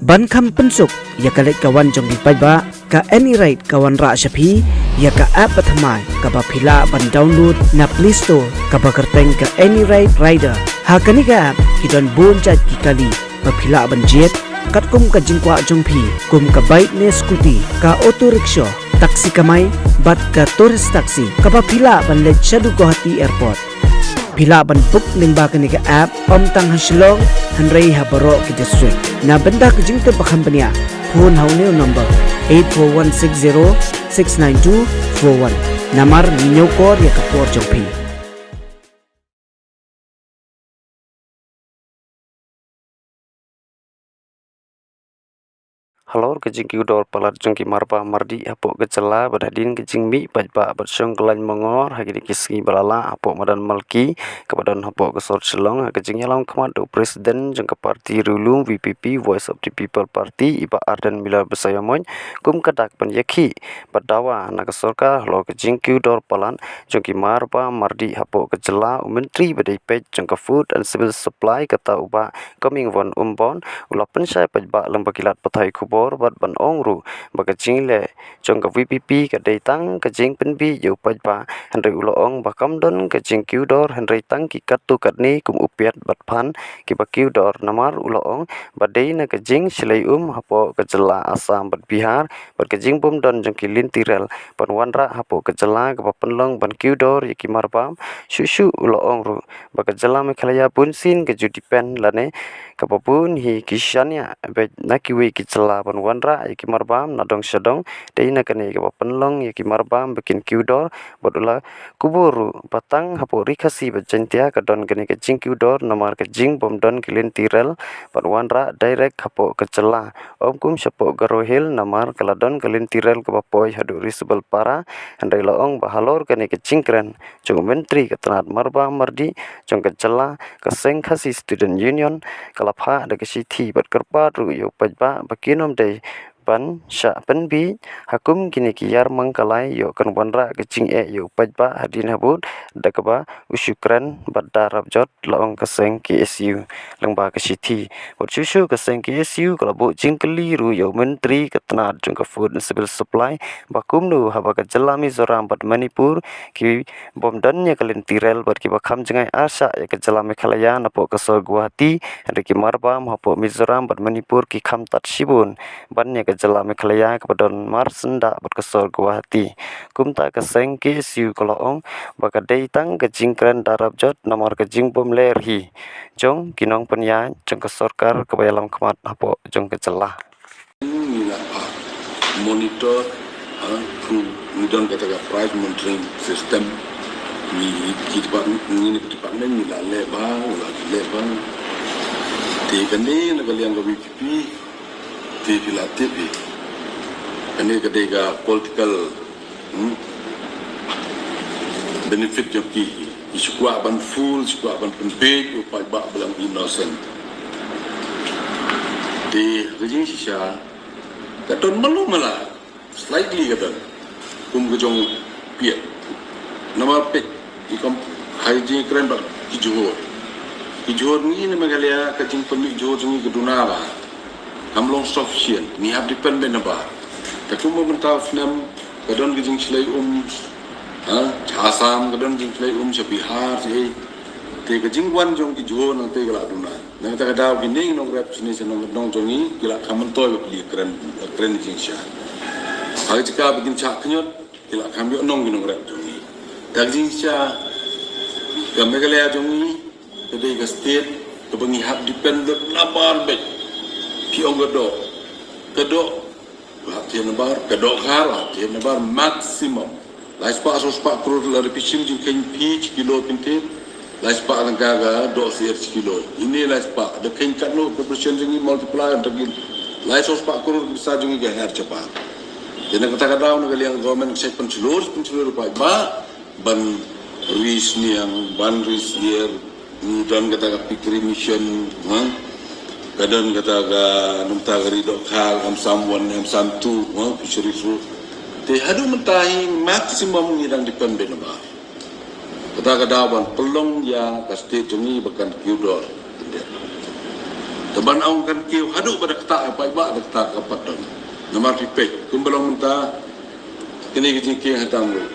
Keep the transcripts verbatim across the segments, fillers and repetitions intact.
Ban kham pynsuk ïa ka leit ka wan jong ki paidbah, ka AnyRide ka wanrah sha phi ïa ka app bathymmai kaba phi lah ban download na Play Store kaba kyrteng ka AnyRide Rider. Ha kane ka app ki don bun jait ki kali ba phi lah ban jied, katkum ka jingkwah jong phi, kum ka bike ne scooty, ka auto rickshaw, taxi kamai, bad ka tourist taxi kaba phi lah ban leit shaduh Guwahati Airport. Phi lah ban book lyngba kane ka app, ym tang ha Shillong hynrei ha baroh ki district. Na bynta ka jingtip ba kham bniah, phone ha une u number eight four one six zero six nine two four one. Namar ngi ñiewkor ïa ka por jong phi. Halor ka jingkiew dor palat jong ki marbam mardih hapoh ka jylla bad hadien ka jingmih paidbah bad shong kyllain mongor ha kine ki sngi ba la lah hapoh madan Malki kaba don hapoh ka sor Shillong, ha ka jingïalam khmat da u President jong ka party riewlum V P P, Voice of the People Party, i Bah Ardent Miller Basaiawmoit, kum ka dak ban ïakhih bad dawa na ka sorkar halor ka jingkiew dor palat jong ki marbam mardih hapoh ka jylla, u Myntri ba dei peit jong ka Food and Civil Supply, kata u Bah Comingone Ymbon, u la pynshai paidbah lyngba ki lad pathai khubor bad ban ong ruh ba ka jingleh jong ka V P P ka dei tang ka jingpynbiej ïa u paidbah, hynrei u la ong ba kam don ka jingkiew dor hynrei tang ki katto katne kum u piat bad phan kiba kiew dor. Namar u la ong ba dei na ka jingshlei um hapoh ka jylla Assam bad Bihar bad ka jingbymdon jong ki lynti rel ban wanrah hapoh ka jylla kaba pynlong ban kiew dor ïa ki marbam. Shuh shuh u la ong ruh ba ka jylla Meghalaya bunsien ka ju depend lane kaba bun hi ki shaniah beit na kiwei ki jylla ban wanrah ïa ki marbam na dong sha dong. Dei na kane kaba pynlong ïa ki marbam ba kin kiew dor bad u la kubur ruh ba tang hapoh Ri Khasi bad Jaintia ka don kane ka jingkiew dor namar ka jingbymdon ki lynti rel ban wanrah direct hapoh ka jylla, ym kum shapoh Garo Hills namar ka la don ka lynti rel kaba poi haduh Risabelpara. Hynrei la ong ba halor kane ka jingkren jong u Myntri ka tnat marbam mardih jong ka jylla, ka seng Khasi Student Union ka la phah da ka shithi bad kyrpad ruh ïa u paidbah ba kin ym dei ban shah pynbiej ha kum kine ki ïar mang ka lai, ïoh kan wanrah ka jingeh ïa u paidbah hadien habud da kaba u shu kren bad da rap jot, la ong ka seng K S U lyngba ka shithi. Bad shuh shuh ka seng K S U ka la buh jingkylli ruh ïa u Myntri ka tnat jong ka Food and Civil Supply ba kumno haba ka jylla Mizoram bad Manipur ki bym don ïa ka lynti rel bad kiba kham jngai arshah ïa ka jylla Meghalaya napoh ka sor Guwahati, hynrei ki marbam hapoh Mizoram bad Manipur ki kham tad shibun ban ïa ka jylla Meghalaya kaba don marsyndah bad ka sor Guwahati. Kumta ka seng K S U ka la ong ba ka dei tang ka jingkren da rap jot namar ka jingbymleh hi jong ki nongpynïaid jong ka sorkar kaba ïalam khmat hapoh jong ka jylla. Ngi la, ah, monitor, ah, through, ngi don kata ka price monitoring system. Ngi, ki department, ngi, ngi department ngi la leh bha, ngi la leh bha. Te kane na ka liang ka V P P, te phi la tip hi. Kane ka dei ka political, hmm, benefit jong ki. Ki shu kwah ban fool, shu kwah ban pynbiej u paidbah ba long innocent. Te ka jingshisha ka don malu mala, slightly ka don kum ka jong u Piat. Namar peit, i kam, ha ka jingkren bad ki jhur, ki jhur ngi na Meghalaya, ka jingpynmih jhur jong ngi ka duna bha. Kam long sufficient, ngi hap depend beit na bar. Te kumba mynta u snem ka don ka jingshlei um, ha, sha Assam ka don jingshlei um, sha Bihar, sha ei. Te ka jingwan jong ki jhur nangta ka la duna. Na kata ka daw kine ki nongrep shane sha nong, nong jong ngi ki la kham myntoi ba phi kren, kren jingshisha. Ha ka jaka ba kin shah khñiot ki la kham ïoh nong ki nongrep jong ngi. Te ka jingshisha ka Meghalaya jong ngi ka dei ka state kaba ngi hap depend na bar beit. Phi ong ka doh, ka doh, hap thied na bar, ka dohkha, hap thied na bar maximum. Lai spah saw spah klur la da phi shim jingkheiñ phi shi kilo phin thied. Lai spah tang ka doh syiar shi kilo. Ine lai spah da kheiñ katno corporation jong ngi multiply hangta ki lai saw spah klur pisa jong ngi ka her shabar. Te na kata ka daw na ka liang government ka shait pynshlur, pynshlur paidbah ban ri sniang, ban ri syiar, ngi don kata ka pickery mission, ha? Ka don kata ka, nangta ka ri dohkha, M sam one, M sam two, ha? Fisheries road. Te haduh mynta hi maximum ngi dang depend beit na bar. Kata ka daw ban pynlong ïa ka state jong ngi ba kan kiew dor. Ka ban ong kan kiew haduh ba da ktah ka paidbah, da ktah ka pat don. Namar phi peit kumba long mynta kane ka jingkieng ha dam ruh.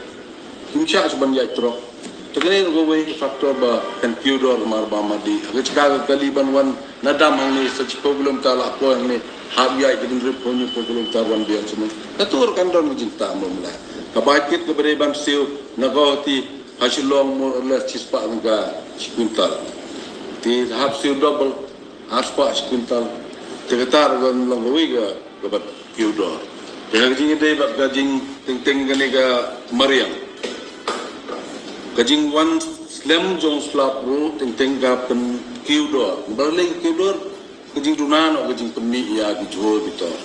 Kim shah shuh ban ïaid trok. Te kane ruh kawei ka factor ba kan kiew dor mar ba madi. Ha ka jaka ka kali ban wan na dam hangne sa shiphew kilometer la poi hangne. Hap ïaid ka ding rip phew hynñiew kilometer wan biang shuh. Ka tur kan don ka jingktah mo mla. Ka bai kit ka ba dei ban siew na Guwahati ha Shillong more or less shispah tyngka shi kwintal. Te hap siew double arspah shi kwintal. Te kata ruh kan long kawei ka, ka ban kiew dor. Te ka jingïadei bad ka jingteng teng kane ka mariang, ka jingwan slem jong slap ruh teng teng ka pynkiew dor. Ba lei kiew dor ka jingduna noh ka jingpynmih ïa ki jhur ki tor.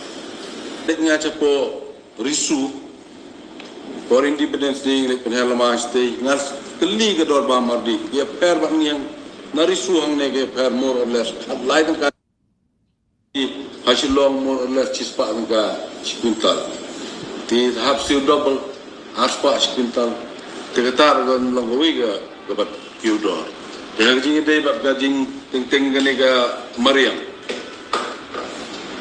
Dei nga chapoh Risu, por Independence Day ngi leit pynher lama shatei, nga kylli ka dorbar mardi, ki ïapher bad ngi hangne. Na Risu hangne ki ïapher more or less khatlai tyngka, ha Shillong more or less shispah tyngka shi kwintal. Te hap siew double arspah shi kwintal. Te kata ruh kan long kawei ka, ka ban kiew dor. Te ka jingïadei bad ka jingteng teng kane ka mariang,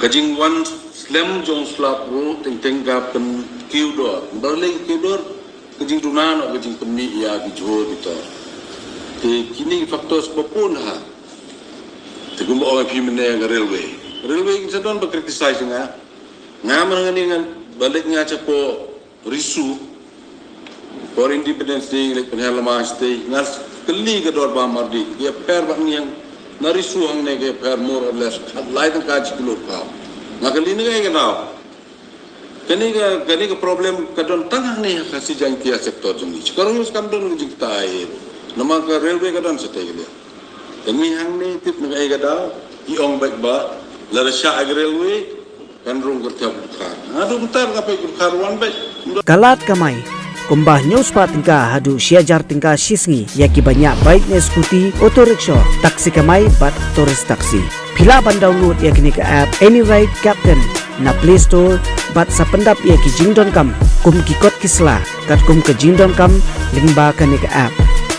ka jingwan slem jong slap ruh teng teng ka pynkiew dor. Ba lei kiew dor ka jingduna noh ka jingpynmih ïa ki jhur ki tor. Te kine ki factors ba bun ha. Te kumba ong phi mynne ka railway. Railway kin sa don ba criticize nga. Nga man nga ni ngan ba leit nga chapoh Risu, por Independence Day ngi leit pynher lama shatei, nga kylli ka dorbar mardi, ki ïapher bad ngi hangne. Na Risu hangne ki ïapher more or less khatlai tyngka shi kilo kaw. Nga kylli na kaei ka daw. Kane ka, kane ka problem ka don tang hangne ha Khasi Jaintia sector jong ngi. Shi kawei ruh kam don ka jingktah ei. Namar ka railway ka don shatei ka liang. Te ngi hangne tip na kaei ka daw, ki ong beit ba lada shah ïa ka railway kan rung ka thiap dkhar. Haduh mynta ka peit dkhar wan beit. Ka lad kamai kumba hynñiew spah tyngka haduh shi hajar tyngka shi sngi ïa ki ba ñiah bike ne scooty, auto rickshaw, taxi kamai bad tourist taxi. Phi lah ban download ïa kane ka app Any Ride Captain na Play Store bad sa pyndap ïa ki jingdonkam kum ki kot ki sla katkum ka jingdonkam lyngba kane ka app.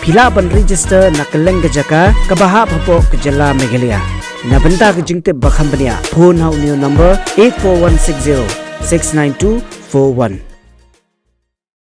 Phi lah ban register na kylleng ka jaka kaba hap hapoh ka jylla Meghalaya. Na bynta ka jingtip ba kham bniah, phone ha une u number eight four one six zero six nine two four one.